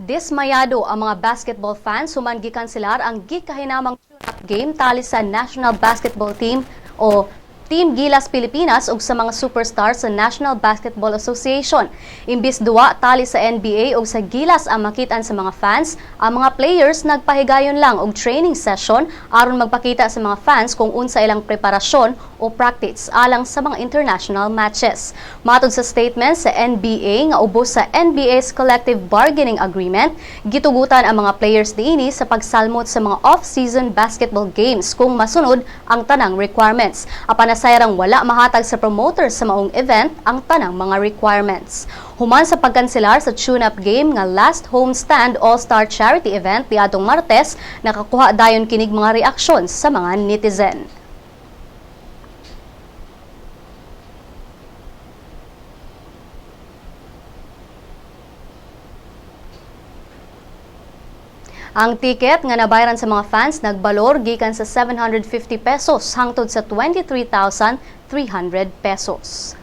Dismayado ang mga basketball fans human gikanselar ang gikahinamang tune-up game tali sa National Basketball Team o Team Gilas Pilipinas ug sa mga superstars sa National Basketball Association. Imbis duwa tali sa NBA ug sa Gilas ang makitaan sa mga fans, ang mga players nagpahigayon lang og training session aron magpakita sa mga fans kung unsa ilang preparasyon o practice alang sa mga international matches. Matod sa statement sa NBA nga ubos sa NBA's Collective Bargaining Agreement, gitugutan ang mga players niini sa pagsalmot sa mga off-season basketball games kung masunod ang tanang requirements. Apan nasayrang wala mahatag sa promoter sa maong event ang tanang mga requirements. Human sa pagkanselar sa tune-up game nga last homestand All-Star Charity Event niadtong Martes, nakakuha dayon kinig mga reaksyon sa mga netizen. Ang tiket nga nabayaran sa mga fans nagbalor gikan sa 750 pesos hangtod sa 23,300 pesos.